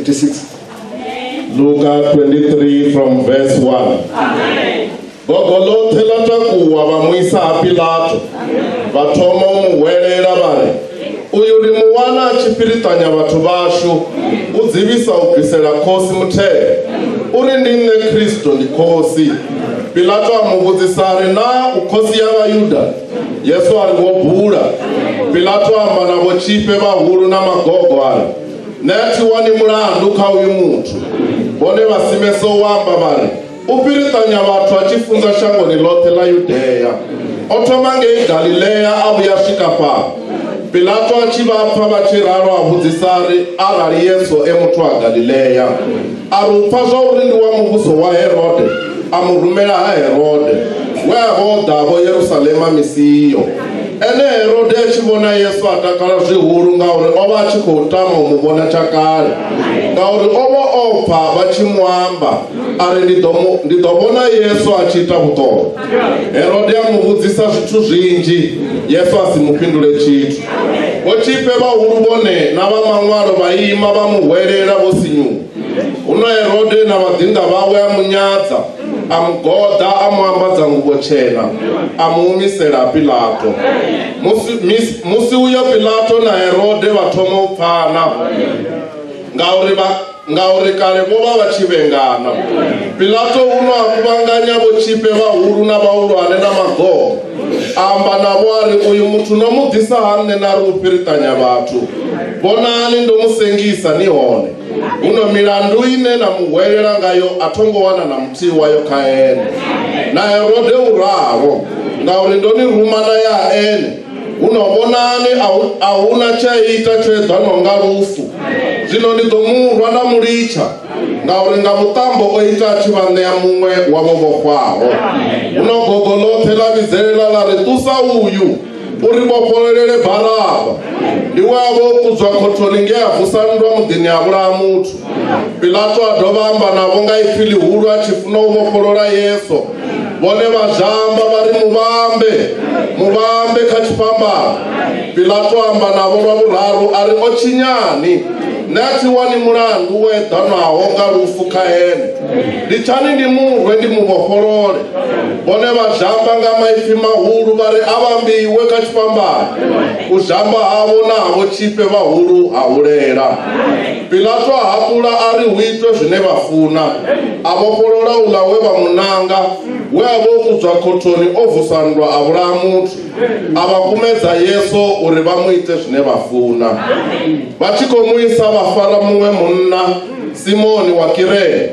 56. Luka 23 from verse 1. Gogo ḽoṱhe ḽa takuwa vha mu isa ha Pilato. Vha thoma u mu hwelela vha ri, uyu ndi mu wana a tshi fhiriṱanya vhathu vhashu, u dzivhisa u bvisela khosi muthelo. Uri ndi nṋe Kristo ndi khosi. Pilato a mu vhudzisa a ri, naa u khosi ya Vhayuda? Yesu a ri, wo bula. Pilato a amba na vhotshifhe vhahulu na magogo a ri, nṋe a thi wani mulandu kha uyu muthu. Vhone vha simesa u amba vha ri, u fhiriṱanya vhathu a tshi funza shangoni ḽoṱhe ḽa Yudea. O thoma ngei Galilea a vhuya swika fhano. Pilato a tshi vha pfa vha tshi ralo a vhudzisa a ri arali Yesu e muthu wa Galilea. A ri u pfa zwa uri ndi wa muvhuso wa Herode, a mu rumela ha Herode, we a vha o ḓavho Yerusalema misi iyo. Ene Herode a tshi vhona Yesu a takala zwihulu ngauri o vha a tshi khou tama u mu vhona tshakale, ngauri o vha o pfa vha tshi mu amba a ri ndi ḓo vhona Yesu a tshi ita vhuṱolo. Herode a mu vhudzisa zwithu zwinzhi, Yesu a si mu fhindule tshithu. Vhotshifhe vhahulu vhone na vha maṅwalo vha ima vha mu hwelela vho sinyuwa. Huno Herode na vhaḓinḓa vhawe a mu nyadza, a mu goḓa, a mu ambadza nguvho tshena, a mu humisela Pilato. Musi uyo Pilato na Herode vha thoma u pfana, ngauri kale vho vha vha tshi vhengana. Pilato huno a kuvhanganya vhotshifhe vhahulu na vhahulwane na magogo, a amba navho a ri, uyu muthu no mu ḓisa ha nṋe na ri u fhiriṱanya vhathu. Vhonani ndo mu sengisa ni hone. Huno milandu ine na mu hwelela ngayo a tho ngo wana na muthihi wayo kha ene. Na Herode u ralo, ngauri ndo ni ruma na ya ene. Huno vhonani a huna tshe a ita tsho eḓanwaho nga lufu. Zwino ndi ḓo mu rwa nda mu litsha, ngauri nga vhuṱambo o ita a tshi vha ṋea muṅwe wa vho vhofhwaho. Huno gogo ḽoṱhe ḽa vhidzelela ḽa ri, ṱusa uyu, uri vhofhololele Baraba. Ndi we a vha o kudzwa khothoni nge a vusa nndwa muḓini a vhulaha muthu. Pilato a dovha amba navho nga ipfi ḽihulu a tshi funa u vhofholola Yesu. Vhone vha zhamba vha ri, muvhambe, muvhambe kha tshifhambano. Pilato a amba navho lwa vhuraru a ri, o tshinyani? Nṋe a thi wani mulandu wo eḓanwaho nga lufu kha ene. Litshani ndi murwe ndi mu vhofholole. Vhone vha zhamba nga maipfi mahulu vha ri, a vhambiwe kha tshifhambano. U zhamba havho na ha vhotshifhe vhahulu ha hulela. Pilato a haṱula a ri hu itwe zwine vha funa. A vhofholola uḽa we vha mu nanga, we a vha o kudzwa khothoni o vusa nndwa a vhulaha muthu. A vha kumedza Yesu uri vha mu ite zwine vha funa. Vha tshi khou mu isa vha fara muṅwe munna, Simoni wa Kirene,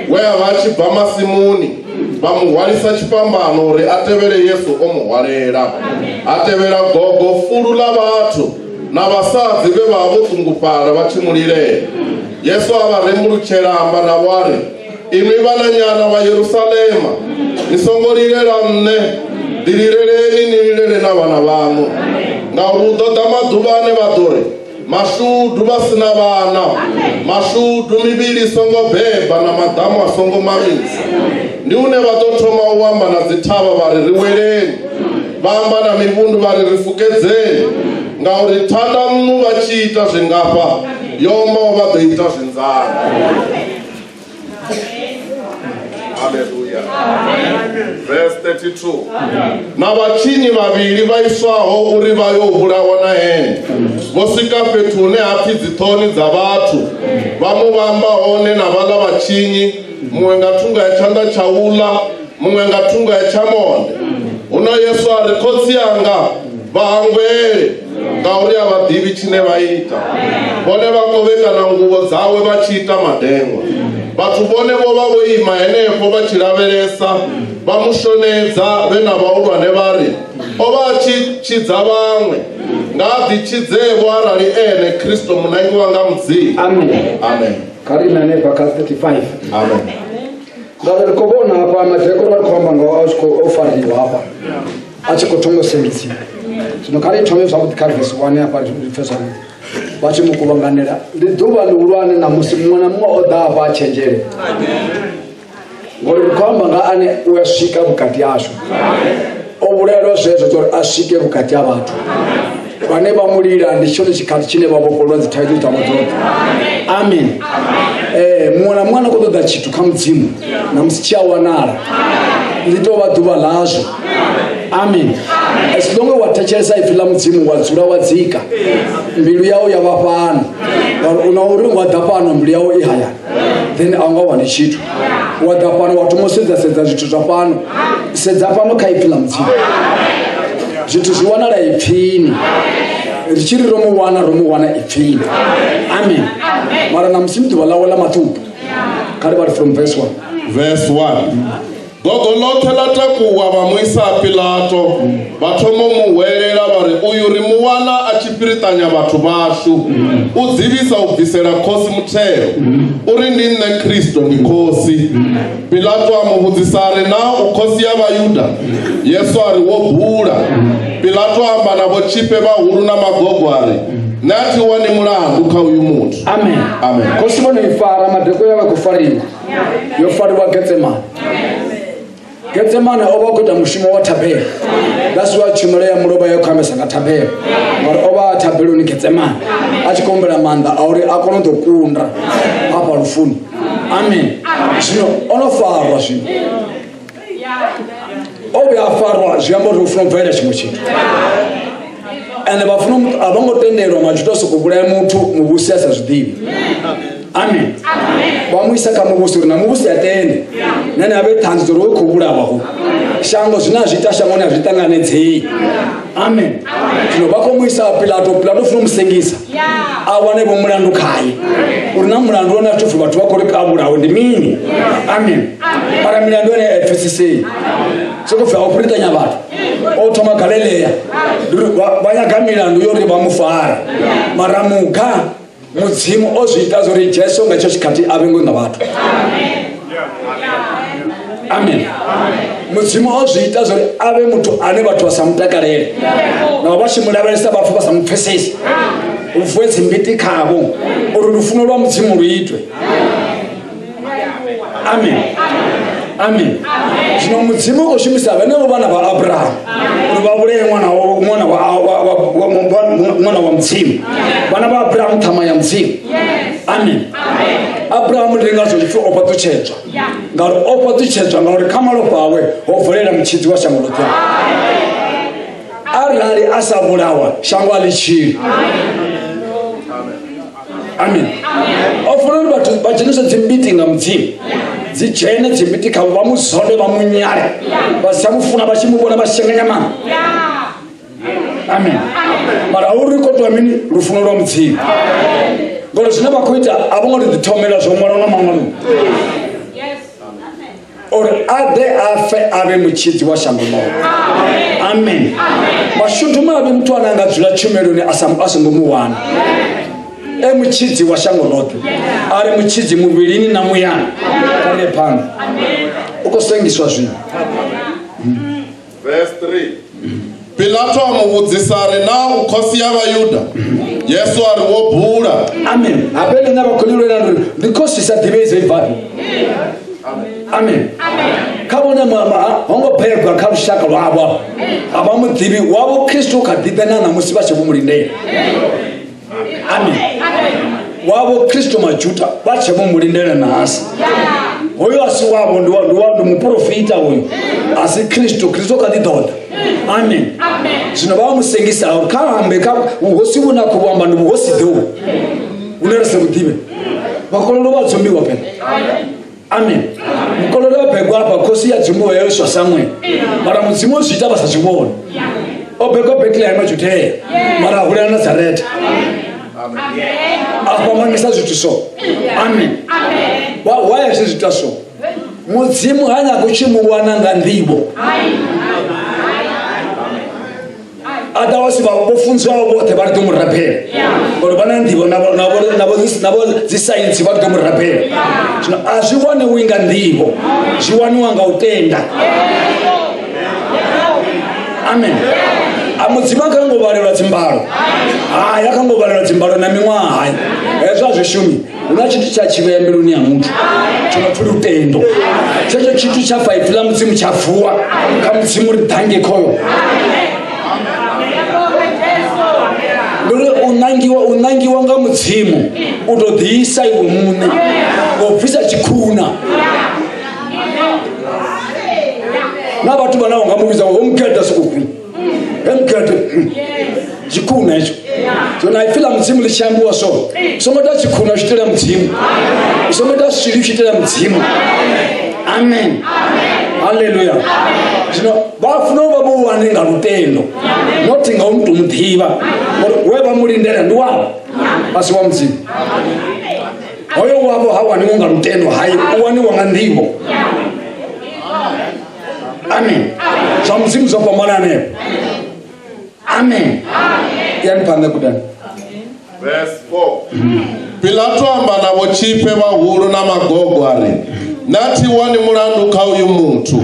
we a vha a tshi bva masimuni, vha mu hwalisa tshifhambano uri a tevhele Yesu o mu hwalela. A tevhela gogo fulu ḽa vhathu na vhasadzi vhe vha vho ṱungufhala vha tshi mu lilela. Yesu a vha rembulutshela amba navho a ri, inwi vhananyana vha Yerusalema, ni songo lilela nṋe, ḓilileleni ni lilele na vhana vhaṋu. Ngauri hu ḓo ḓa maḓuvha ane vha ḓo ri, mashudu vha sina vhana, mashudu mivhili i songo beba na maḓamu a songo mamisa. Ndi hune vha ḓo thoma u amba na dzithavha vha ri, ri weleni. Vha amba na mivhundu vha ri, ri fukedzeni. Ngauri thanda nṋu vha tshi ita zwingafha, yo omaho vha ḓo ita zwinzana. Hallelujah. Verse 32. Na vhatshinyi vhavhili vha iswaho uri vha yo vhulawa na ene, vho swika fhethu hune ha pfi dziṱhoni dza vhathu, vha mu vhamba hone na vhaḽa vhatshinyi, muṅwe nga thungo ya tshanḓa tsha uḽa, muṅwe nga thungo ya tshamonde. Huno Yesu a ri, khotsi anga, vha hangwele, ngauri a vha ḓivhi tshine vha ita. Vhone vha kovhekana nguvho dzawe vha tshi ita madeṅwa. Vhathu vhone vho vha vho ima henefho vha tshi lavhelesa, vha mu shonedza vhe na vhahulwane vha ri, o vha a tshi tshidza vhaṅwe, nga a ḓi tshidzevho arali ene Kristo munangiwa nga Mudzimu. Amen. Amen. Kha ri ime hanefha kha 35. Amen. Ngauri ri khou vhona hafha madekoro a ri khou amba ngaho a tshi khou fariwa hafha, a tshi khou thoma u sengisiwa. Zwino kha ri thome zwavhuḓi kha verse 1 hafha ri pfe zwavhuḓi. Vha tshi mu kuvhanganela, ndi ḓuvha ḽihulwane ṋamusi, muṅwe na muṅwe o ḓa hafha a tshenzhele. Ngori ri khou amba nga ane u a swika vhukati hashu. O vhulaelwa zwezwo uri a swike vhukati ha vhathu. Vhane vha mu lila ndi tshone tshikhathi tshine vha vhofhololwa dzithaidzo dzavho dzoṱhe. Amen. Muṅwe na muṅwe a no khou ṱoḓa tshithu kha Mudzimu na musi tshi a wanala, ḽi tou vha ḓuvha ḽazwo. Amen. As long wa thetshelesa ipfi ḽa Mudzimu, wa dzula wa dzika, mbilu yau ya vha fhano, ngauri una uri wa ḓa fhano mbilu yau i hayani, then a u nga wani tshithu. Wa ḓa fhano wa thoma u sedza sedza zwithu zwa fhano, sedza fhano kha ipfi ḽa Mudzimu. Zwithu zwi wanala ipfini. Ri tshi ri ro mu wana, ro mu wana ipfini. Amen. Mara na musi ḓuvha ḽawe ḽa maṱuku. Kha ri vhale from verse 1. Verse 1. Gogo ḽoṱhe ḽa takuwa vha mu isa ha Pilato, vha thoma u mu hwelela vha ri, uyu ri mu wana a tshi fhiriṱanya vhathu vhashu, u dzivhisa u bvisela khosi muthelo, uri ndi nṋe Kristo, ndi khosi. Pilato a mu vhudzisa a ri, naa u khosi ya Vhayuda? Yesu a ri, wo bula. Pilato a amba na vhotshifhe vhahulu na magogo a ri, nṋe a thi wani mulandu kha uyu muthu. Amen. Amen. Khosi vho no i fara, madeko ya vha khou fariwa. Yo fariwa Getsemane. Getsemane o vha khou ita mushumo wa thabelo. That's why tshumelo ya mulovha yo khou ambesa nga thabelo. Ngauri o vha a thabeloni Getsemane, a tshi khou humbela maanḓa a uri a kone u ḓo kunda hafha lufuni. Amen. Zwino o no farwa zwino. O vhuya a farwa zwi amba uri u funa u bvelela tshiṅwe tshithu. Ende vha funa a vho ngo tendelwa Majuda u sokou vhulaya muthu muvhusi a sa zwi ḓivhi. Amen. Vha mu isa kha muvhusi uri na muvhusi a tende. Nene a vhe ṱhanzi uri u khou vhulawa ho. Shango zwine a zwi ita shangoni a zwi ṱanganedzei. Amen. Zwino vha khou mu isa ha Pilato, Pilato funa u mu sengisa. A wane vho mulandu khaye. Uri na mulandu wone a tshi pfi vhathu vha khou ri a vhulawe ndi mini. Amen. Mara milandu yone a i pfesesei. Soko pfi a u fhiriṱanya vhathu. O thoma Galilea. Vha nyaga milandu yo uri vha mu fare. Mara muga Mudzimu o zwi ita zwo uri Jesu nga tsho tshikhathi a vhengwe nga vhathu. Amen. Mudzimu o zwi ita zwo uri a vhe muthu ane vhathu vha sa mu takalele. Na vha tshi mu lavhelesa vha pfa vha sa mu pfesesi. U vuwe dzimbiti khavho uri lufuno lwa Mudzimu lu itwe. Amen. Amen. Zwino Mudzimu o shumisa vhenevho vhana vha Abrahamu uri vha vhulaye ṅwana wa Mudzimu. Vhana vha Abrahamu ṱhama ya Mudzimu. Amen. Abrahamu ndi ngazwo ipfi o fhaṱutshedzwa. Ngauri o fhaṱutshedzwa ngauri kha malofha awe ho bvelela mutshidzi wa shango ḽoṱhe. Arali a sa vhulawa shango a ḽi tshili. Amen. O funa uri vhathu vha dzheniswe dzimbiti nga Mudzimu, dzi dzhene dzimbiti khavho, vha mu zonde, vha mu nyale, vha si tsha mu funa, vha tshi mu vhona vha shenganya maṋo. Amen. Mara uri khou itiwa mini? Lufuno lwa Mudzimu. Ngori zwine vha khou ita a vho ngo tou ḓithomela, zwo ṅwalwa nga Maṅwaloni. Uri a ḓe a fe a vhe mutshidzi wa shango ḽoṱhe. Amen. Mashudu mavhi muthu ane a nga dzula tshumeloni a songo mu wana. E mutshidzi wa shango ḽoṱhe. A ri mutshidzi muvhilini na muyani. Kha ri ye phanḓa. U khou sengiswa zwino. Verse 3. Pilato a mu vhudzisa a ri, naa u khosi ya Vhayuda? Yesu a ri, wo bula. Amen. Habe nṋe vha khou lwela uri ndi khosi sa ḓivhei zwo i bvafhi. Amen. Kha vhone mama ho ngo bebwa kha lushaka lwavho. A vha muḓivhi wavho Kristo kha ḓi ḓa na ṋamusi vha tshi vho mu lindela. Amen. Wavho Kristo Majuda vha tshe vho mu lindela nahasi. Hoyo a si wavho, ndi muporofita hoyo. A si Kristo, Kristo kha ḓi ḓo ḓa. Amen. Zwino vha mu sengisa uri kha ambe kha vhuhosi vhune a khou amba ndi vhuhosi ḓo vhune ri sa vhu ḓivhe. Vhakololo vha dzumbiwa phela. Amen. Mukololo a begwa afha khosi ya dzumbiwa yo iswa Samuel. Mara Mudzimu o zwi ita vha sa zwi vhoni. O begwa Bethlehem Judea, mara a hulela Nazareta. A fhambanisa zwithu so. Amen. Why a zwi ita so? Mudzimu ha nyagi u tshi mu wana nga nḓivho. A ḓa wa si vha vho funziwaho vhoṱhe vha ri ḓo mu rabela. Ngori vha na nḓivho navho dzi saintsi vha ri ḓo mu rabela. Zwino a zwi waniwi nga nḓivho, zwi waniwa nga u tenda. Amen. A Mudzimu a kha ngo vhalelwa dzimbalo. Hai, a kha ngo vhalelwa dzimbalo na miṅwaha. Hai, hezwo a zwi shumi. Hu na tshithu tsha tshi vhea mbiluni ya muthu tsho no pfi lutendo. Tshetsho tshithu tsha pfa ipfi ḽa Mudzimu tsha vuwa kha Mudzimu ri dange khoyo. nangiwa u nangiwa nga mudzimu u tou ḓiisa iwe muṋe nga u bvisa tshikhuna na vhathu vhane nga mu vhidza ho mugeda sokou he mugede tshikhuna hetsho so na ipfi ḽa mudzimu ḽi tshi ambiwa so songo ita tshikhuna u tshi itela mudzimu u songo ita swili u tshi itela mudzimu amen halleluya zwino vha funa u vha vho wane nga lutendo not nga u muthu mu ḓivha ngori we vha mu lindela ndi wavho a si wa mudzimu hoyo wavho ha waniwa nga lutendo hai u waniwa nga nḓivho amen zwa mudzimu zwo fhambana hanefho amen yani phanḓa gudani Verse 4. Pilato amba na vhotshifhe vhahulu na magogo a ri, Na thi wani mulandu kha uyu muthu.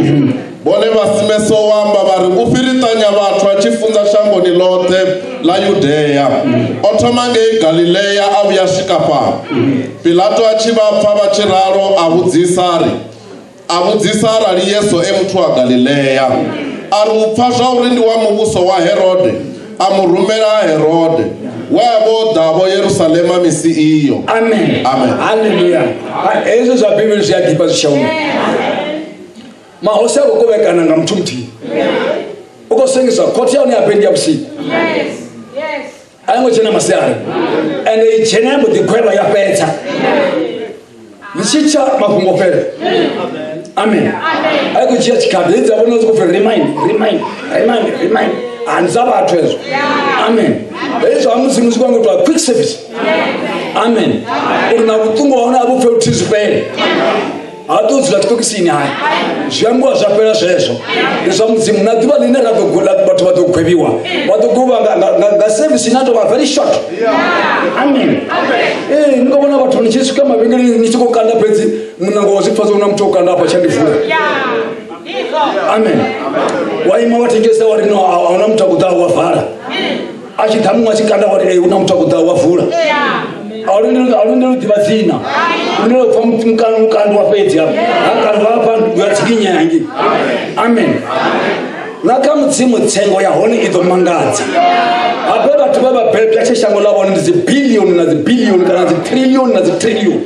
Vhone vha simesa u amba vha ri, U fhiriṱanya vhathu a tshi funza shangoni ḽoṱhe ḽa Yudea. O thoma ngei Galilea a vhuya swika fhano. Pilato a tshi vha pfa vha tshi ralo a vhudzisa a ri, A vhudzisa arali Yesu e muthu wa Galilea. A ri u pfa zwa uri ndi wa muvhuso wa Herode, a mu rumela ha Herode, we a vha o ḓa-vho Yerusalema misi iyo. Amen. Amen. Haleluya. Hezwo zwa Bivhili zwi a ḓifha zwi tshauma. Mahosi a khou kovhekana nga muthu muthihi. U khou sengiswa khothe ya hone ya bendi ya vhusiku. A yo ngo dzhena masiari. Ende i dzhena ya mbo ḓi gwevha ya fhedza. Ḽi tshi tsha mafhungo fhela. Amen. A i khou dzhia tshikhathi hedzi dza vhona dzi khou pfi remind, remind, remind, remind. A ndi dza vhathu hezwo. Amen. Hezwi zwa mudzimu zwi khou itiwa quick service. Amen. Uri na vhuṱungu ha hone a vhu pfe luthihi zwi fhele. Ha ḓo dzula tshiṱokisini hai. Zwi ambiwa zwa fhela zwezwo. Ndi zwa mudzimu na ḓuvha ḽine ra ḓo vhathu vha ḓo gwevhiwa. Vha ḓo gwevhiwa nga service ine ya tou vha very short. Amen. Ee, ni khou vhona vhathu ni tshi swika mavhengeleni ni tshi khou kanda fhedzi muṋango wa zwi pfa zwo na muthu o kanda afha tsha ndi vula. Amen. Wa ima wa thengesa wa ri no a huna muthu a khou ḓaho wa vala. A tshi ḓa muṅwe a tshi kanda wa ri ee hu na muthu a khou ḓaho wa vula. A lindela a lindela u ḓivha dzina. U lindela u pfa mukando mukando wa fhedzi hafha. Ha kandwa hafha ya tsikinya hangi. Amen. Na kha mudzimu tsengo ya hone i ḓo mangadza. Habe vhathu vhe vha bebwa tshe shango ḽa vhone ndi dzi billion na dzi billion kana dzi trillion na dzi trillion.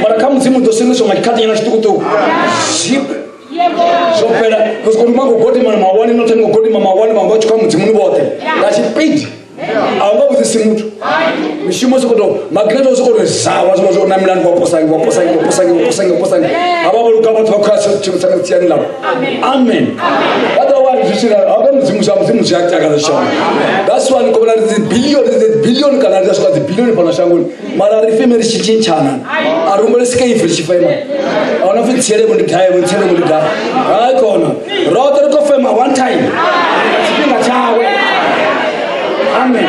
Mara kha mudzimu ḓo sengiswa nga tshikhathi nyana tshiṱukuṱuku. Zwo fhela. Ri sokou ruma ngo godima mawani noṱhe ni ngo godima mawani vhaṅwe vha tshi khou ya mudzimuni vhoṱhe. Nga tshipidi. A u nga vhudzisi muthu. Mishumo sokou tou magnet o sokou ri zawa zwo zwo namela ndi wa posangi wa posangi wa posangi wa posangi wa posangi. Havha vho luga vhathu vha khou ya tsiani ḽavho. Amen. Vha ḓo vha zwi tshi habe mudzimu zwa mudzimu zwi a takadza shango. That's why ni khou vhona dzi billion dzi billion kana dzi swika dzi billion fhano shangoni. Mara ri feme ri tshi tshintshana. A ri humbele sikeifi ri tshi fema. A huna pfi tsiele vho ndi daye vho tsiele vho ndi daye. Hai kona. Roṱhe ri khou fema one time. Tshifhinga tshawe. Amen.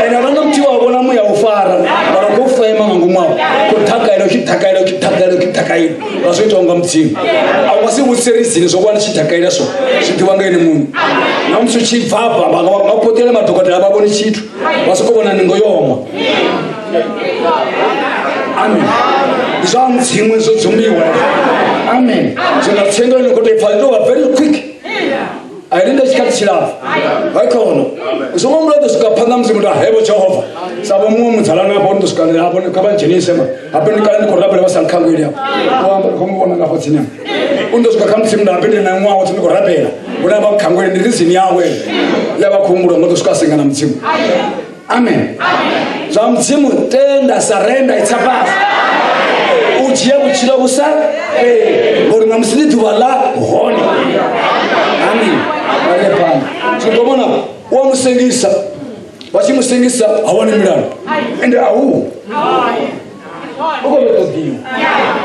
Ende a vhanga muthihi wa vhona muya u fara mara u khou fema nga ngomu aho khou thakaila u tshi thakaila u tshi thakaila u tshi thakaila vha zwo itaho nga mudzimu a u nga si vhudzise rizini zwo vha ni tshi thakaila so zwi ḓivha nga ene muṋe na musi u tshi bva afha vha nga potele madokotela vha vhoni tshithu vha soko vhona ningo yo oma amen ndi zwa mudzimu zwo dzumbiwa amen zwino tsengo ino khou tou pfa tou vha very quick a i linde tshikhathi tshilapfu hai khono u songo humbula u ḓo swika phanḓa musi muthu a hevho jehova sa vho muṅwe mudzalana hafho ni ḓo swika hafho kha vha ndzhenise ma habe ndi kale ndi khou rabela vha sa nkhangweli hafho u amba khou mu vhona ngafho tsini hafho u ḓo swika kha mudzimu nda habe ndi na ṅwaha woṱhe ndi khou rabela hune vha nkhangweli ndi rizini yawe ya vha khou humbula nga ḓo swika a senga na mudzimu amen zwa mudzimu tenda sarenda itsa fhasi u dzhia vhutshilo vhu sa fheli ngori na musi ndi ḓuvha ḽa hone amen vha phanḓa zwino vhona u a mu sengisa vha tshi mu sengisa ha wani milandu ende a hu u khou ṱoḓiwa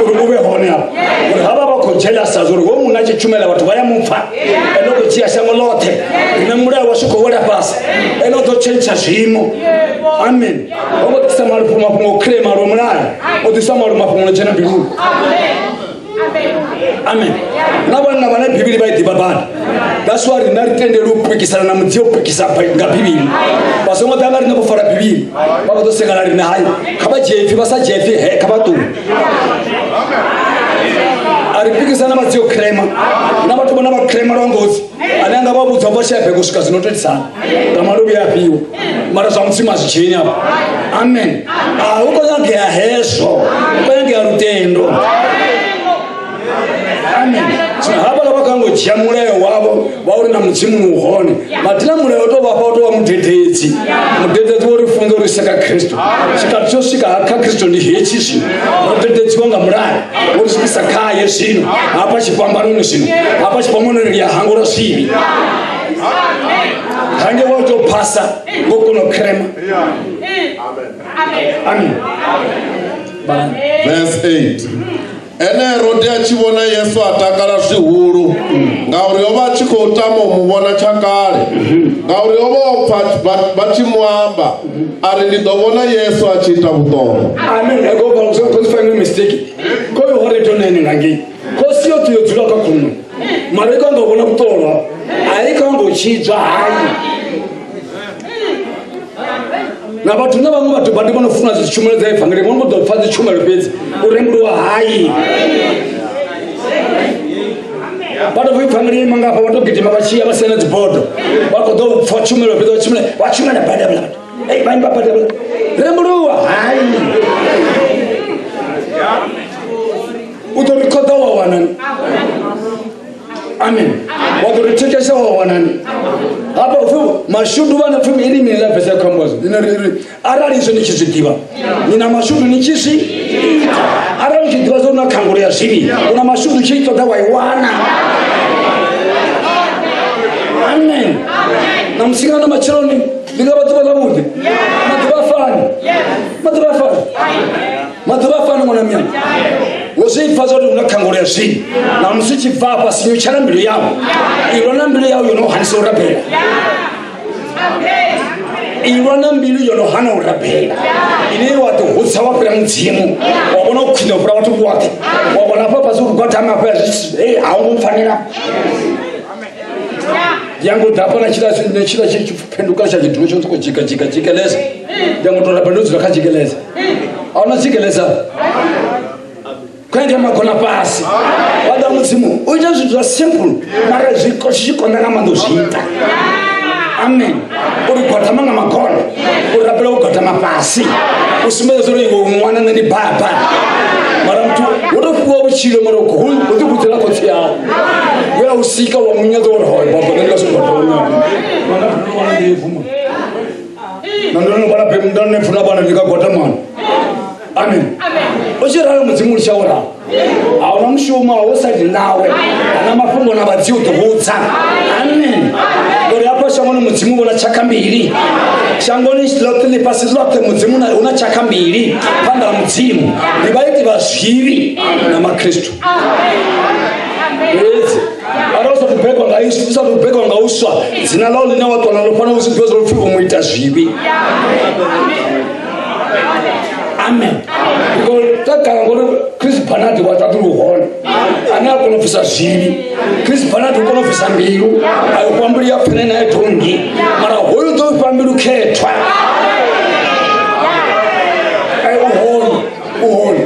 uri u vhe hone afho uri havha vha khou dzhelasa uri ho munna tshi tshumela vhathu vha ya mupfa ene u khou dzhia shango ḽoṱhe rine mulayo washu khou wela fhasi ene u ḓo tshentsha zwiimo amen ho ngo ḓisa mafhungo khirema lwa mulayo o ḓisa malu mafhungo no dzhena mbiluni amen na vhanna vhane bivhili vha i ḓivha badi that's why rina ri tendeli u pikisana na mudzia u pikisa nga bivhili vha songo ḓa nga rine vho fara bivhili vha khou ḓo sengana rine hai kha vha dzhie ipfi vha sa dzhie ipfi he kha vha ṱuwe a ri pikisana vha dzio crema na vhathu vhona vha crema lwa ngozi Ane anga vha vhudza vha tshi a swika zwino to itisana nga maluvhi afhiwa mara zwa mudzimu a zwi dzheni afha. Amen. A hu khou nyangea hezwo, hu khou nyangea lutendo. Amen. Zwino havhaḽa vha khou dzhia mulayo wavho wa uri na mudzimu ni u hone, mathina mulayo to vhafha u to vha mudededzi. Mudededzi wo ri funza uri swika Kristo, tshikhathi tsho swika kha Kristo ndi hetshi zwino. Ro dededziwa nga mulayo wo ri swikisa khaye zwino, hafha tshifhambanoni zwino, hafha tshifhambanoni ri ya hangulwa zwivhi. Hange wa to phasa ngo kona u krema. Amen. Verse 8. Ene Herode a tshi vhona Yesu a takala zwihulu, ngauri o vha a tshi khou tama u mu vhona tsha kale, ngauri o vha o pfa vha tshi mu amba, a ri ndi ḓo vhona Yesu a tshi ita vhuṱolo. Amen. Ego ba so ko fa mistake. Ko yo hore to nene ngangei. Khosi yo yo dzula kha khuluṋoni. Mara i kanga vhona vhuṱolo. A i kanga tshidzwa hai. Na vhathu na vhaṅwe vhathu badi vho no funa dzi tshumelo dza evangeli vho no ḓo pfa dzi tshumelo fhedzi u rembuluwa hai. Vha tou evangeli ima ngafha vha tou gidima vha tshiya vha sia na dzibodo vha khou ḓo pfa tshumelo fhedzi vha tshumela bada bada. Ei vha imba bada bada. Rembuluwa hai. U ḓo ri khoḓa wa wanani. Amen. Wa ḓo ri thetshelesa wa wanani. Hafha upfi mashudu vhana pfi ili mini ḽa bvesa khombozo. Ḽine ri ri arali izwo ni tshi zwi ḓivha, ni na mashudu ni tshi zwi ita. Arali u tshi ḓivha zwa uri na khangulo ya zwivhi, u na mashudu tshi i ṱoḓa wa i wana. Amen. Na musi nga na matsheloni ḽi nga vha ḓuvha ḽavhuḓi. Maḓuvha a fani. Maḓuvha a fani. Maḓuvha a fani ṅwana miyanga. Wo zwi pfa zwa uri hu na khangulo ya zwivhi. Na musi tshi bva afha sinyutshela mbilu yau. Ilwa na mbilu yau yo no hanisa u rabela. Ilwa na mbilu yo no hana u rabela. Ine wa ḓi hudza wa fhira mudzimu. Wa vhona u khwine u fhira vhathu vhoṱhe. Wa vhona hafha fhasi uri gwadama hafha zwi a hu ngo pfanela. Yango ḓa hafha na tshila tshi phenduka tsha tshidulo tsho sokou dzhika dzhika dzhikeleza. Yango to rabela ndo dzula kha dzhikeleza. A huna dzhikeleza. Kwende makona fhasi. Wa ḓa mudzimu u ita zwithu zwa simple mara zwi tshi konḓa nga maanḓa u zwi ita. Amen. Uri gwadama nga makona, u rabela u gwadama fhasi, u sumbedza uri iwe ṅwana nṋe ndi baba. Mara muthu wo to fhiwa vhutshilo mara u ḓi vhudzela khotsi yau. We a u sika wa munyadza uri hoyo baba nṋe ndi nga si gwadama. Ṅwana ndi bvuma. Na ndo no vhala bebe ndo ne pfuna vhana ndi nga gwadama. Amen. O tshi ralo mudzimu u tsha ura. A huna mushumo wo sa di nawe. Ana mafhungo na vhadzi u ḓi Amen. Ngori hafha shangoni mudzimu vhona tshakha mbili. Shangoni ḽoṱhe ḽifhasi ḽoṱhe mudzimu na huna tshakha mbili phanḓa ha mudzimu. Ndi vhaiti vha zwivhi na makhristu. Fhedzi arali u sa tou bekwa nga u sa tou bekwa nga uswa dzina ḽau ḽine wa ṱwa naḽo fhano u si ḓivhe zwa uri pfhi u muita zwivhi. Amen. Because takala ngori Chris Barnard wa ṱaḓulu hone ane a kona u bvisa zwivhi. Chris Barnard u kona u bvisa mbilu a u fha mbilu ya pfene na ya donngi, mara hoyu ḓo fha mbilu khethwa. U hone, u hone.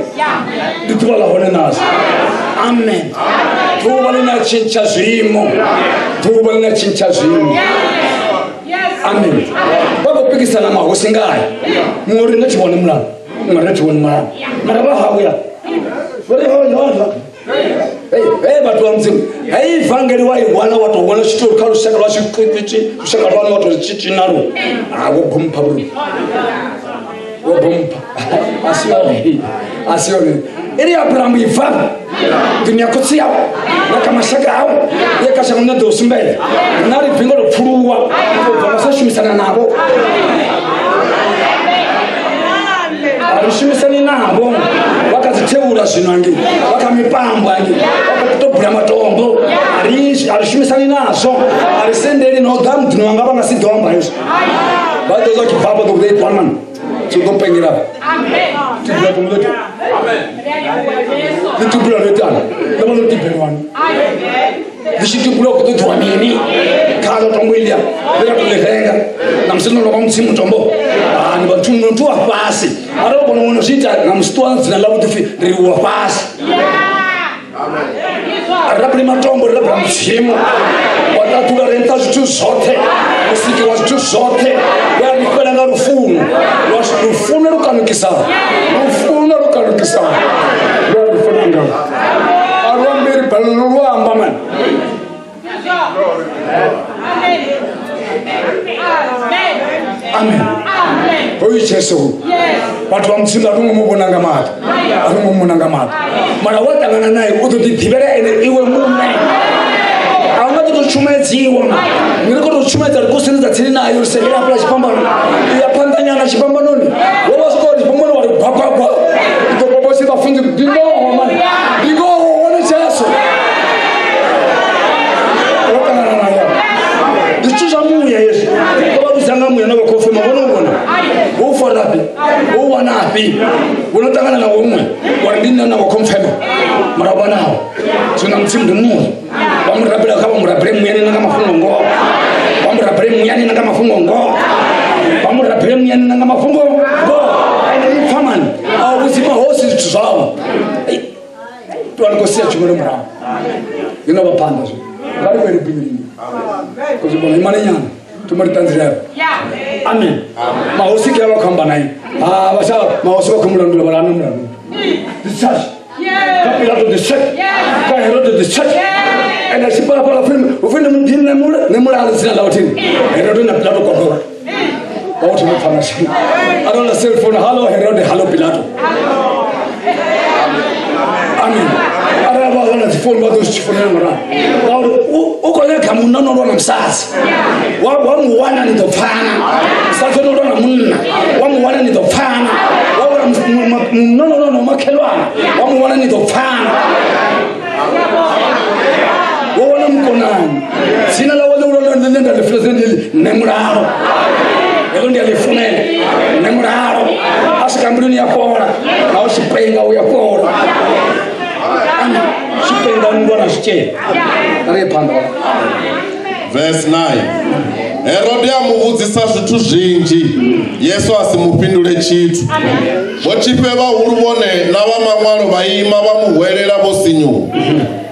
Ndi ḓuvha ḽa hone nazwo. Amen. Ḓuvha ḽine a tshintsha zwiimo. Ḓuvha ḽine a tshintsha zwiimo. Amen. Vha khou pikisana mahosi ngayo. Muṅwe uri nṋe thi vhoni mulalo, muṅwe nṋe thi vhoni mulalo. Mara vha hauya. Vha ri hoya. Hey vhathu vha mudzimu, hei vangeli wa i wana wa tou vhona tshithu kha lushaka lwa tshi lushaka lwanu wa tou tshi nalwo. Ah, wo bompha bro. Wo bompha. A si yone. A si yone. Iri Abrahamu i bva nḓuni ya khotsi yau na kha mashaka au ye kha shango ḽine ḓo sumbedza. Nṋe ri bvingo ro pfuluwa u bva vha sa shumisana navho. A ri shumisani navho vha kha dzi theula zwino angei, vha kha mipambo angei, vha khou tou bula matombo. A ri shumisani nazwo, a ri sendeli na u ḓa muḓini wanga vha nga si ḓo amba hezwo. Vha ḓo ḓa tshi bva hafha ḓo ḓo itwa mani. Tshi ḓo pengela. Tibula tombo ḽo ḽi tibula ḽo itana. Ḽo vha ḽo tibelwani. Ḽi tshi tibula u khou ṱoḓiwa mini? Kha ḽo tombo iḽia ḽi ra tou ḽi renga. Na musi ḽo no vha mudzimu tombo. Ah, ni vhathu muthu wa fhasi. Arali u vhona ṅwana zwi ita na musi ṱuwa dzina ḽa vhuḓi pfi ri wa fhasi. Rabeli matombo, ri rabela mudzimu. Waṱaḓula re nṱha zwithu zwoṱhe, musiki wa zwithu zwoṱhe, we a lifhela nga lufuno. Lufuno lu kanukisaho. Lufuno lu kanukisaho. Lwa lifhela nga. A lu ambeli balelo lu amba mani. Amen. Hoyu Jesu. Vhathu vha Mudzimu a ro ngo mu vhona nga maṱo. A ro ngo mu vhona nga maṱo. Mara wa ṱangana nae u ḓo ḓi ḓivhela ene iwe muṋe. A u nga ḓo tou tshumedziwa. Ni ri khou tou tshumedza ri khou sendedza tsini nayo ri sendela hafhaḽa tshifhambano. Ya phanḓa nyana tshifhambanoni. Wo vha swika uri tshifhambano wa ri gwagwagwa. U ḓo bobo si vhafunzi ndi ngoho mani. Ndi ngoho hone Jesu. Wo ṱangana naye. Ndi zwithu zwa muya hezwi. Vho vha vhudza nga muya na vha khou fema vhono vhona. Wo farafhi. Wo wanafhi. Wo no ṱangana na huṅwe. Wa ri ndi nṋe na vho confirm. Mara vha naho. Zwino Mudzimu ndi muya. Vha mu rabela kha vha mu rabele muyani na nga mafhungo ngoho. Vha mu rabele muyani na nga mafhungo ngoho. Vha mu rabele muyani na nga mafhungo ngoho. Ende ipfa mani. A u vhudzi mahosi zwithu zwao. Ṱuwa ni khou sia tshumelo murahu. Yo no vha phanḓa zwino. Nga ri vhele Bivhilini. Khou zwi vhona imani nyana. Thoma ri ṱanzilela. Amen. Mahosi ke a vha khou amba nae. Ah, vha sha mahosi vha khou mu landula vha ri hana mulandu. The church. Ka Pilato the church. Ka Herode the church. Ende a tshi palapala upfi ndi nṋe mulalo dzina ḽa uthini. Herode na Pilato kwakwa. Vha u thoma pfana tshini. A ro na cell phone, hallo Herode, hallo Pilato. Amen. Arali vha wana dzi founu vha ḓo zwi founela murahu. Ngauri u khou nyaga munna no lwa na musadzi. Wa mu wana ni ḓo pfana. Musadzi no lwa na munna. Wa mu wana ni ḓo pfana. Wa wana munna no lwa na makhelwana. Wa mu wana ni ḓo pfana. Wo wana mukonani. Dzina ḽawe ḽihulwane ḽine nda ḽi funesa ndi nṋe mulalo. Heḽo ndi a ḽi funela. Nṋe mulalo. A swika mbiluni ya fhola. Na u tshi penga u ya fhola. Tshi penga nndwa na zwitshele. Ri ye phanḓa. Verse 9. Herode a mu vhudzisa zwithu zwinzhi, Yesu a si mu fhindule tshithu. Vhotshifhe vhahulu vhone na vha maṅwalo vha ima vha mu hwelela vho sinyuwa.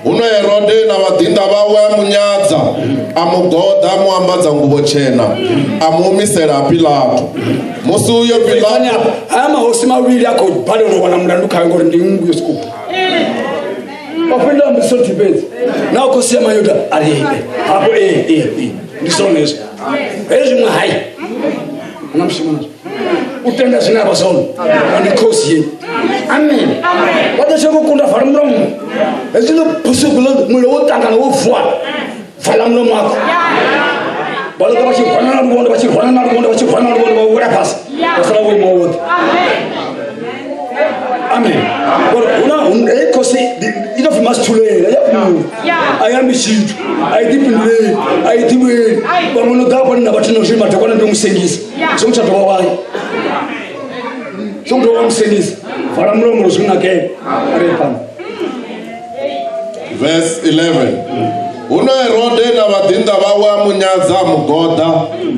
Huno Herode na vhaḓinḓa vhawe a mu nyadza, a mu goḓa, a mu ambadza nguvho tshena, a mu humisela ha Pilato. Musi uyo Pilato Haya mahosi mavhili a khou balelwa u wana mulandu khayo ngori ndi nngu yo sokou. O fhindula mbudziso nthihi fhedzi. Na u khosi ya Mayuda a ri ee, hafho ee ee ee ndi zwone hezwo. Hezwi zwiṅwe hai ana mushumo nazwo. U tenda zwine a vha zwone ndi khosi ye. Amen. Vha ḓo tshi kunda vala mulomo. Hezwi ḽo busuku ḽo mulilo wo ṱangana wo vuwa vala mulomo wako. Vha ḓo vha tshi rwana na luvhondo vha tshi rwana na luvhondo vha tshi rwana na luvhondo vha wela fhasi vha sala vho ima vhoṱhe. Amen. Ngori huna heyi khosi i tou pfi masithulele ya fhindula a i ambi tshithu a i ḓifhinduleli a i ḓivheli vhaṅwe no ḓa hafha na vhathu no zwi madekwana ndi musengisa songo tsha dovha wayo songo dovha wa musengisa vala mulomo uri zwi nakele ri phanḓa. Verse 11. Huno Herode na vhaḓinḓa vhawe a mu nyadza, a mu goḓa,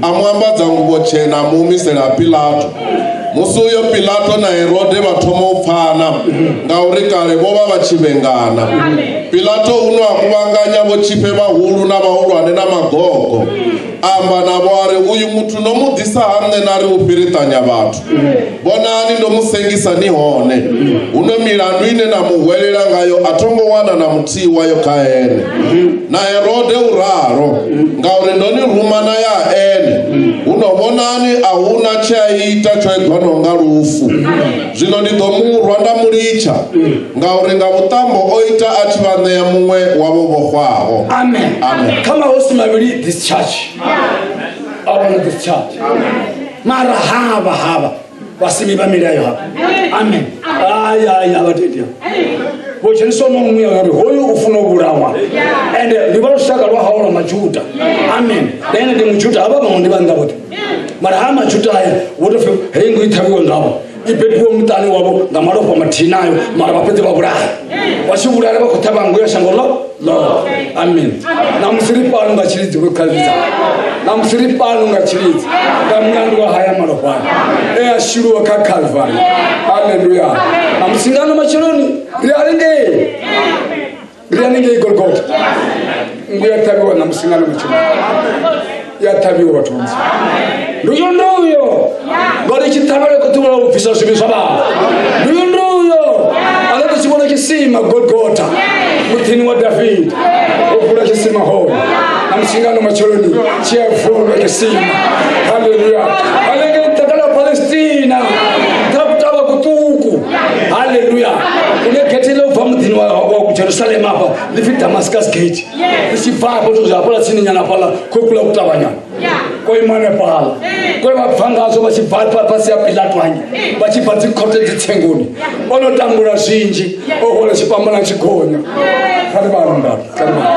a mu ambadza nguvho tshena, a mu humisela ha Pilato. Musi uyo Pilato na Herode vha thoma u pfana, ngauri kale vho vha vha tshi vhengana. Pilato huno a kuvhanganya vhotshifhe vhahulu na vhahulwane na magogo, a amba navho a ri, Uyu muthu no mu ḓisa ha nṋe na ri u fhiriṱanya vhathu. Vhonani, ndo mu sengisa ni hone. Huno milandu ine na mu hwelela ngayo a tho ngo wana na muthihi wayo kha ene. Na Herode u ralo, ngauri ndo ni ruma na ya ene. Huno vhonani, a hu na tshe a ita tsho eḓwanaho nga lufu. Zwino ndi ḓo mu rwa nda mu litsha, ngauri nga vhuṱambo o ita a tshi vha ṋea muṅwe wa vho vhofhwaho. Amen. Amen. Kha mahosi mavhili discharge. A wana discharge. Mara havha havha vhasimi vha milayo havha. Amen. Ai ai a vha tendi. Vho dzheniswa no muya uri hoyu u funa u vhulawa. Ende ndi vha lushaka lwa hawo lwa Majuda. Amen. Na ene ndi Mujuda, havha vhaṅwe ndi vhannḓa vhoṱhe. Mara ha Majuda aya vho tou pfi heyi nngu i ṱhavhiwe ngavho. I bebiwe muṱani wavho nga malofha mathihi nayo, mara vha fhedze vha vhulaha. Vha tshi vhulaya vha khou ṱhavha nngu ya shango ḽo ḽoṱhe. Amen. Ṋamusi ri fhano nga tshilidzi vho khavhidza. Ṋamusi ri fhano nga tshilidzi nga mulandu wa haya malofha e a shuluwa kha Calvary. Haleluya. Ṋamusi ngano matsheloni ri haningei. Ri haningei Golgotha. Nngu ya ṱhavhiwa ṋamusi nga matshelo ya ṱhavhiwa vhathu vha mudzimu. Nduyo nduyo ngori tshiṱhavhelo khou ḓuvha u bvisa zwivhi zwa vhathu. Nduyo nduyo a ḓo tshi vhona tshisima Golgotha muḓini wa Davida o vula tshisima hone ṋamusi ngano matsheloni tshi a vulwa tshisima. Haleluya. Hanengei ḓaka ḽa Palestina kha kutavha kuṱuku. Haleluya. Kune gethe ḽo bva muḓini wa Jerusalem afha ḽi pfi Damascus gate. Ri tshi bva afho to hafhaḽa tsini nyana hafhaḽa khou kula kutavhanyana ko ima hanefhaḽa ko vha bva ngazwo vha tshi bva fhasi ya Pilato hanyi vha tshi bva dzikhothe dzitsengoni o no tambula zwinzhi o hwala tshifhambano a tshi gonya. Kha ri vhalo ndalo kha ri vhalo.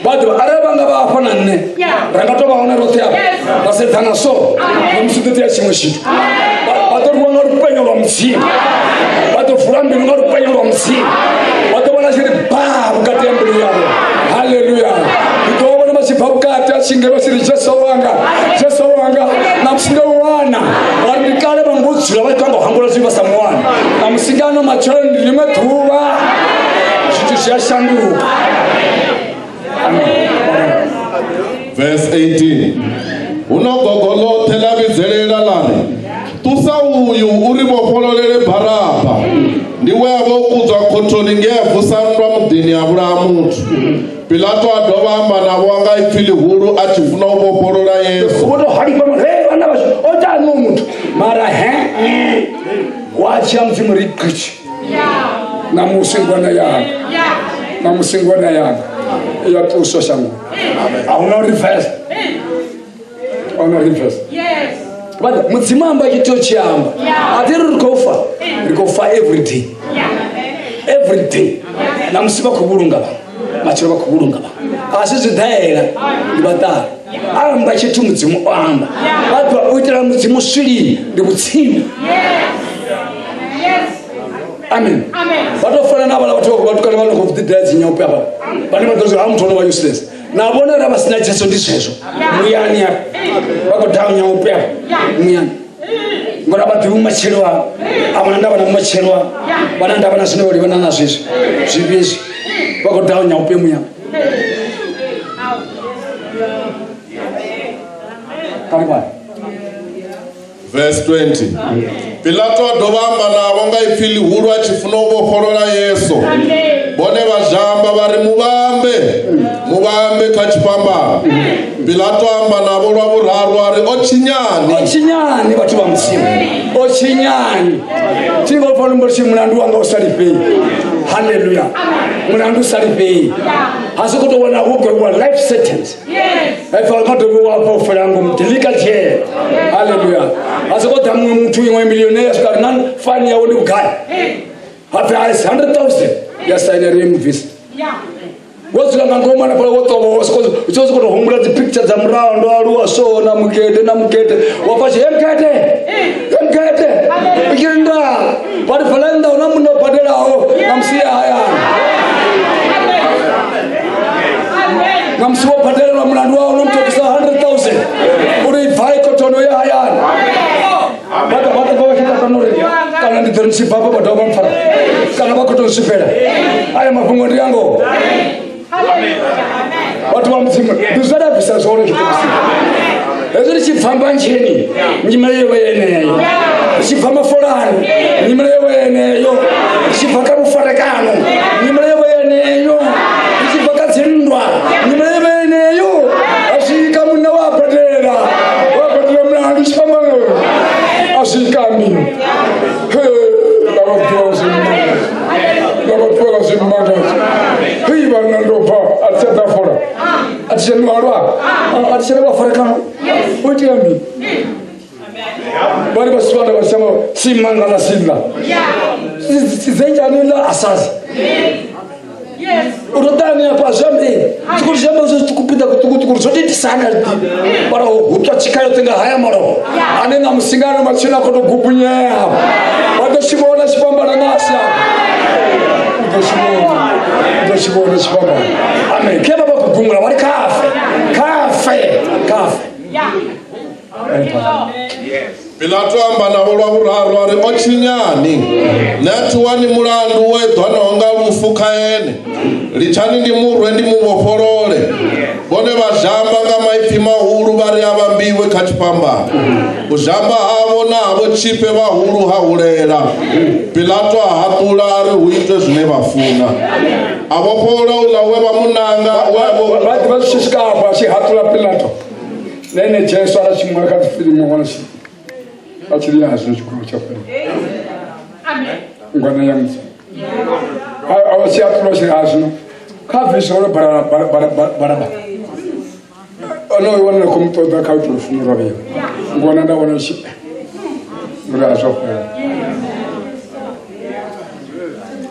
Vha ḓivha arali vha nga vha hafha na nṋe ra nga tou vha hone roṱhe afha ra sedzana so na musi ḓo tea tshiṅwe tshithu vha ḓo rwiwa nga lupenyo lwa mudzimu vha ḓo vula mbilu nga lupenyo lwa mudzimu vha ḓo vhona tshi ri ba vhukati ha mbilu yavho. Haleluya. Ndi ḓo vhona vha tshi bva vhukati ha tshinge vha tshi ri Jesu wanga Jesu wanga ṋamusi ndo wana ngauri ndi kale vha ngo dzula vha ita ngo hangula zwivhi vha sa mu wana ṋamusi ngano matshelo ndi ḽiṅwe ḓuvha zwithu zwi a shanduka. Verse 18. Huno gogo ḽoṱhe ḽa vhidzelela ḽa ri, ṱusa uyu u ri vhofhololele Baraba. Ndi we a vha o kudzwa khothoni nge a vusa nndwa muḓini a vhulaha muthu. Pilato a dovha amba navho nga ipfi ḽihulu a tshi funa u vhofholola Yesu. Vho to halifha he vhana vhashu o ita no muthu mara he wa tshia mudzimu ri qitshi ṋamusi ngwana yanga ṋamusi ngwana yanga ya ṱuswa shango a huna reverse a huna reverse. Vha mudzimu amba tshi tea u tshi amba a thi ri ri khou fa ri khou fa every day every day ṋamusi vha khou vhulunga vha matshelo vha khou vhulunga vha a si zwi ḓaela ndi vhaṱali amba tshithu mudzimu o amba vha ḓwa u itela mudzimu swilini ndi vhutsilu. Amen. Vha tou fana na vhala vhathu vhatukana vha no khou ḓiḓela dzinyaupe hafha vhane vha ḓo zwi ha muthu ono vha useless na vhone ra vha sina Jesu ndi zwezwo muyani afha vha khou daha nyaupe afha muyani ngori a vha ḓivhi vhumatshelo avho a vhana ndavha na vhumatshelo avho vha na ndavha na zwine vha livhana na zwezwi zwivhi hezwi vha khou daha nyaupe muyani. Kha Verse 20. Pilato a dovha amba navho nga ipfi ḽihulu a tshi funa u vhofholola Yesu. Vhone vha zhamba vha ri muvhambe, muvhambe kha tshifhambano. Pilato a amba navho lwa vhuraru a ri o tshinyani. O tshinyani vhathu vha mudzimu. O tshinyani. Thi ngo pfa lumbo tshi mulandu wanga u sa lifhei. Haleluya. Mulandu u sa lifhei. Ha si khou tou wana wo gwevhiwa life sentence. Efa nga dovhi wa bva u fela ngomu dilika dzhele. Haleluya. Ha si khou ḓa muṅwe muthu iṅwe millionaire swika ri na fine yawe ndi vhugai. Ha pfi 100,000 ya saina ri mubvisa. Wo dzula nga ngomu hanefhaḽa wo ṱovhowa u tshi sokou tou humbula dzi picture dza murahu ndo aluwa so na mugede na mugede wa pfa tshi he mugede he mugede u tshi ri ndaa vha ri bvela nnḓa hu na munna o badelaho na musi ya hayani na musi wo badelelwa mulandu wawo no mutokisa 100,000 uri bvai khothoni ya hayani vha ḓo vha ḓo vha tshi ṱaṱa uri kana ndi ḓo ri tshi bva hafha vha dovha vha mpfara kana vha khou tou swifhela aya mafhungo ndi a ngoho vhathu vha mudzimu ndi zwe nda bvisa zwone tshithu hezwi ri tshi bva mbanzheni nyimele yo vha yeneyo ri tshi bva mafolani nyimele yo vha yeneyo ri tshi bva kha vhufarekano nyimele yo vha yeneyo ri tshi bva kha dzinndwa nyimele yo vha yeneyo a swika munna wa badela mulandu tshifhambano a swika mini ndavhaṱuwa zwimangadzo hei vhanna ndo bva a thi tsha ḓa fola a thi tsha nwa a thi tsha na vhafarekano o itea mini vhari vhasiwana vha shama simanga na sila sizenjani la asazi urotani apa zvamberi tsikuri zvamba zvo kupinda kutukutukuru zvotitisana bara hutwa chikayo tenga haya maro ane na musingano machina kotogubunyea vatochivona chifambana nasi utochivona chifambana amen ke baba kugumula vari kafe kafe kafe. Pilato a amba navho lwa vhuraru a ri, O tshinyani? Nṋe a thi wani mulandu wo eḓanaho nga lufu kha ene. Litshani ndi mu rwe ndi mu vhofholole. Vhone vha zhamba nga maipfi mahulu vha ri a vhambiwe kha tshifhambano. U zhamba havho na ha vhotshifhe vhahulu ha hulela. Pilato a haṱula a ri hu itwe zwine vha funa. A vhofholola uḽa we vha mu nanga we a vho Vha ḓivha zwi tshi swika afho a tshi haṱula Pilato. Na ene Jesu a tshi ṅwala kha dzifilimu wana tshi a tshi ri hazwo tshikolo tsha fhela. Ngwana ya Mudzimu. A tshi haṱula tshi ha zwino kha bviswe uri Baraba. Onoyo wane na khou mu ṱoḓa kha ita lufuno lwa vheiwa. Ngwana nda vhona tshi uri a zwo fhela.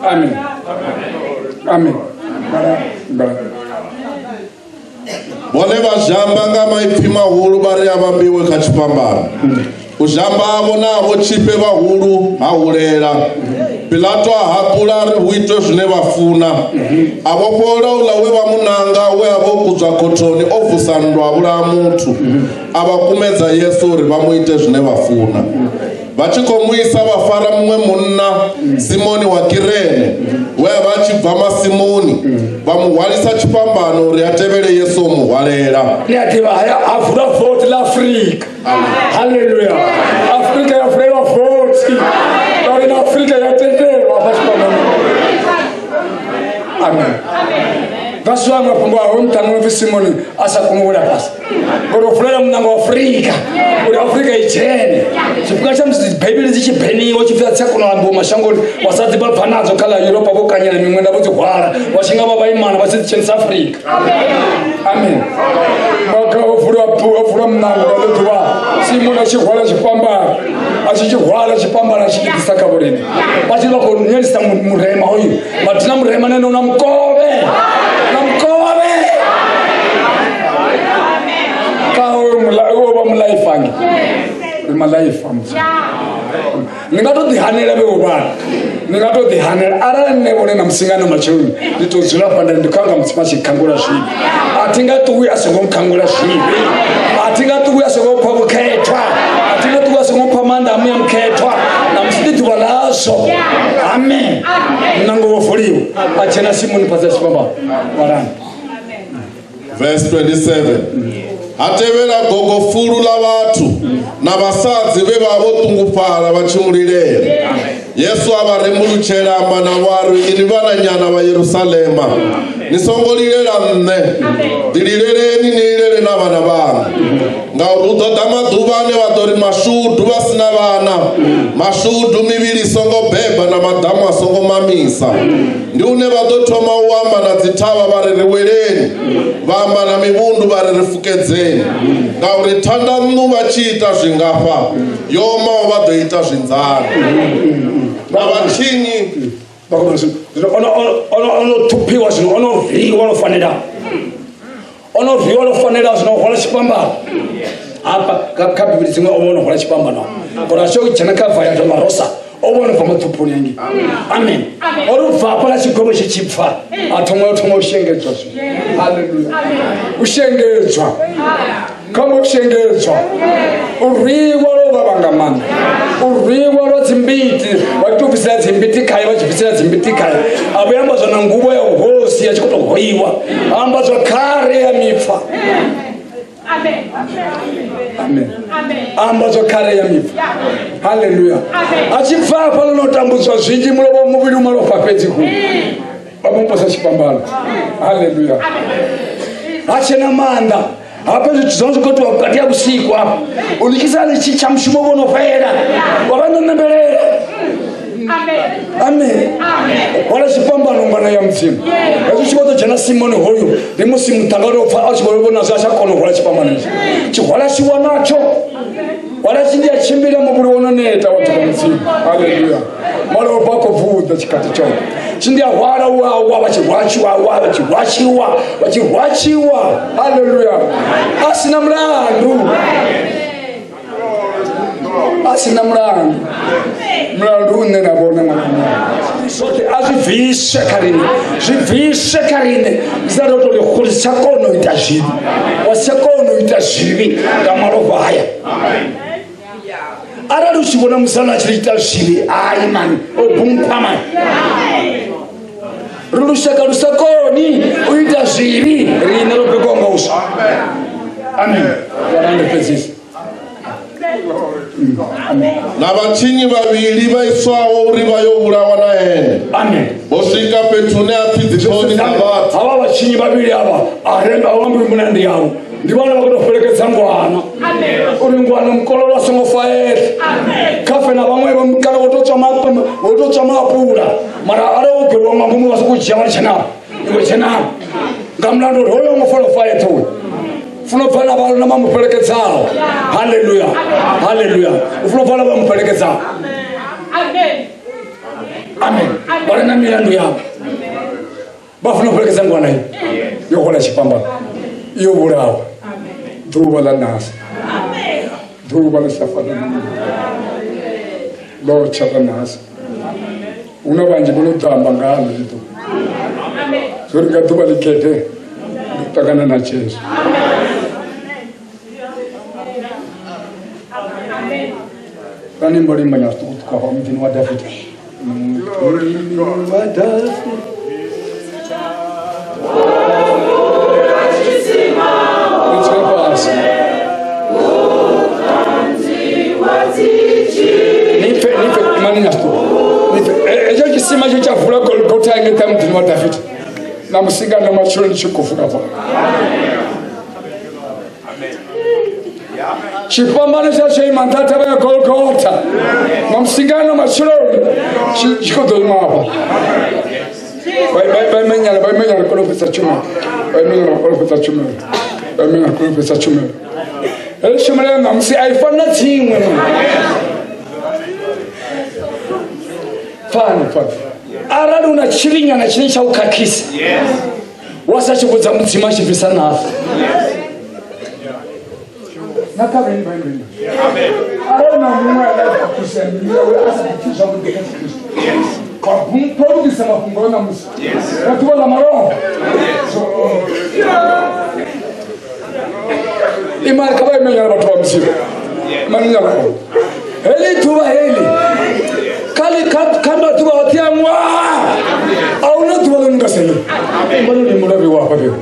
Amen. Amen. Bara. Vhone vha zhamba nga maipfi mahulu vha ri a vhambiwe kha tshifhambano. U zhamba havho na ha vhotshifhe vhahulu ha hulela. Pilato a haṱula a ri hu itwe zwine vha funa. A vhofholola uḽa we vha mu nanga we a vha o kudzwa khothoni o vusa nndwa a vhulaha muthu. A vha kumedza Yesu uri vha mu ite zwine vha funa. Vha tshi khou mu isa vha fara muṅwe munna, Simoni wa Kirene, we a vha a tshi bva masimuni, vha mu hwalisa tshifhambano uri a tevhele Yesu u mu hwalela. Ni a ḓivha haya a vula vothi ḽa Afrika. Haleluya. Afrika ya vulelwa vothi. Ngauri na Afrika ya tendelwa hafha tshifhambano. Amen. That's why mafhungo a hoyu muṱhannga no pfi Simoni a sa koni u wela fhasi. Ngori o vulela muṋango wa Afrika uri Afrika i dzhene. Tshifhinga tsha musi Bivhili dzi tshi beniwa tshi pfi a dzi tsha kona u ambiwa mashangoni, vhasadzi vha bva nadzo kha ḽa Yuropa vho kanyela miṅwenda vho dzi hwala vha tshi nga vha vhaimana vha tshi dzi dzhenisa Afrika. Amen. Maga o vulwa o vulwa muṋango nga ḽo ḓuvha Simoni a tshi hwala tshifhambano a tshi tshi hwala tshifhambano a tshi tshi ḓisa kha vhoriṋe vha tshi vha khou nyelisa murema hoyu mathina murema nene una mukovhe na mukovhe kha hoyo o vha mulaifangi ri malaifa mudzimu ni nga to ḓihanela vhe vhana ni nga to ḓihanela arali nṋe vhone na musingano matsheloni ndi to dzula fha nda ndi khou anga mudzimu a tshi khangula zwivhi a thi nga ṱuwi a songo nkhangula zwivhi a thi nga ṱuwi a songo mpha vhukhethwa a thi nga ṱuwi a songo mpha maanḓa a muya mukhethwa na musi ndi ḓuvha ḽazwo amen muṋango wo vuliwa a dzhena simoni fhasi a tshifhambano walani Verse 27. Ha tevhela gogo fulu ḽa vhathu na vhasadzi vhe vha vho ṱungufhala vha tshi mu lilela. Yesu a vha rembulutshela amba navho a ri, Inwi vhananyana vha Yerusalema, ni songo lilela nṋe, ḓilileleni ni lilele na vhana vhaṋu. Ngauri hu ḓo ḓa maḓuvha ane vha ḓo ri mashudu vha si na vhana, mashudu mivhili i songo beba na maḓamu a songo mamisa. Ndi hune vha ḓo thoma u amba na dzithavha vha ri, Ri weleni! Vha amba na mivhundu vha ri, Ri fukedzeni! Ngauri thanda nṋu vha tshi ita zwingafha, yo omaho vha ḓo ita zwinzana. Na vhatshinyi Zwino ono ṱhuphiwa zwino ono rwiwa lwo fanelaho ono rwiwa lwo fanelaho zwino hwala tshifhambano hafha kha bivhili dziṅwe o vha ono hwala tshifhambano ngori a tshi dzhena kha vaya dolorosa o vha ono bva maṱhuphoni angi amen o ri bva hafhaḽa tshigwevho tshi tshi pfa a thoma o thoma u shengedzwa zwino haleluya u shengedzwa kha mbo shengedzwa u rwiwa lwo vhavha nga maanḓa u rwiwa lwa dzimbiti vha tou bvisela dzimbiti khaye vha tshi bvisela dzimbiti khaye a vhuya ambadzwa na nguvho ya vhuhosi a tshi khou tou hoiwa a ambadzwa khare ya mipfa amen a ambadzwa khare ya mipfa haleluya a tshi bva hafhaḽa no tambudzwa zwinzhi mulovha muvhili u malofha fhedzi hu vha mu posa tshifhambano haleluya ha tshena maanḓa hafha zwithu zwa zwi khou itiwa vhukati ha vhusiku hafha u litshisa litshi tsha mushumo vho no fhela wa vha no nembelela amen hwala tshifhambano ngwana ya mudzimu hezwi tshi vho ḓo dzhena simoni hoyu ndi musi muṱhanga uri pfa a tshi vho vhona zwi a tsha kona u hwala tshifhambano itshi tshihwala tshi wanatsho hwala tshi ndi a tshimbila muvhili wo no neta wa ḓuvha mudzimu haleluya malofha a khou bvuḓa tshikhathi tshoṱhe tshi ndi a hwala wawa vha tshi hwatshiwa wa vha tshi hwatshiwa vha tshi hwatshiwa haleluya a si na mulandu a si na mulandu mulandu une na vhona ṅwana zwoṱhe a zwi bviswe kha riṋe zwi bviswe kha riṋe zwi sa tou ri ri si tsha kona u ita zwivhi wa si tsha kona u ita zwivhi nga malofha haya. Arali u tshi vhona musala a tshi ita zwivhi, ai mani, o bumpha mani. Ri lushaka lu sa koni u ita zwivhi, riṋe ro bebiwa nga uswa. Amen. Vhana ndi fhedzisa. Na vhatshinyi vhavhili vha iswaho uri vha yo vhulawa na ene. Amen. Vho swika fhethu hune ha pfi dziṱhoni dza vhathu. Havha vhatshinyi vhavhili avha a re nga vha mbuno ndi yavho. Ndi vhone vha khou tou fhelekedza ngwana. Uri ngwana mukololo a songo fa eṱhe. Kha fe na vhaṅwe vha kana wo tou tswa wo tou tswa maapula. Mara arali wo gwevhiwa nga ngomu vha sokou dzhia vha tshena. Iwe tshena. Nga mulandu uri hoyo ngo fanela u fa eṱhe uyu. Funa u pfa na vha na vha mu fhelekedzaho. Haleluya. Haleluya. U funa u pfa na vha mu fhelekedzaho. Amen. Amen. Vha re na milandu yavho. Vha funa u fhelekedza ngwana iyi. Yo hwala tshifhambano. Yo vhulawa. Ḓuvha ḽa ṋahasi. Ḓuvha ḽi sa fani na ḽo tsha ḽa ṋahasi. Hu na vhanzhi vho no ḓo amba nga ha ḽeḽi ḓuvha. Zwo ri nga ḓuvha ḽi khethe ndi ṱangana na Jesu. Vha ni mbo limba nya zwiṱukuṱuku hafha muḓini wa Dafita. Muḓini wa Dafita. Ni dzule fhasi. Ni pfe imani nya zwiṱuku. Ni pfe hetsho tshisima tshe tsha vula Golgotha ngei nṱha muḓini wa Dafita. Na musi nga matshelo ndi tshi khou vuka fha. Tshifhambano tsha tsho ima nṱha thavha ya Golgotha. Na musi nga matshelo tshi khou ḓo ima hafha. Vha imenyana kone u fhedza tshumelo. Vha imenyana kone u fhedza tshumelo. Vha imenyana kone u fhedza tshumelo. Heyi tshumelo ya ṋamusi a i fani na dziṅwe. Pfani, pfani. Arali u na tshivhinyana tshine tsha u khakhisa, wa sa tshi vhudza Mudzimu a tshi bvisa nafa. Na kha vheni vha imbeni. Arali na muṅwe ane a khakhisa mbilu yawe a sa ḓipfi zwavhuḓi kha Tshikristu, wa bumpa u lugisa mafhungo a ṋamusi nga ḓuvha ḽa malofha. Imani kha vha imenyana vhathu vha Mudzimu. Imani nyana. Heḽi ḓuvha heḽi kha maḓuvha oṱhe a ṅwaha a huna ḓuvha ḽo no nga selo. Imani ndi mulovhi wa hafha fhethu.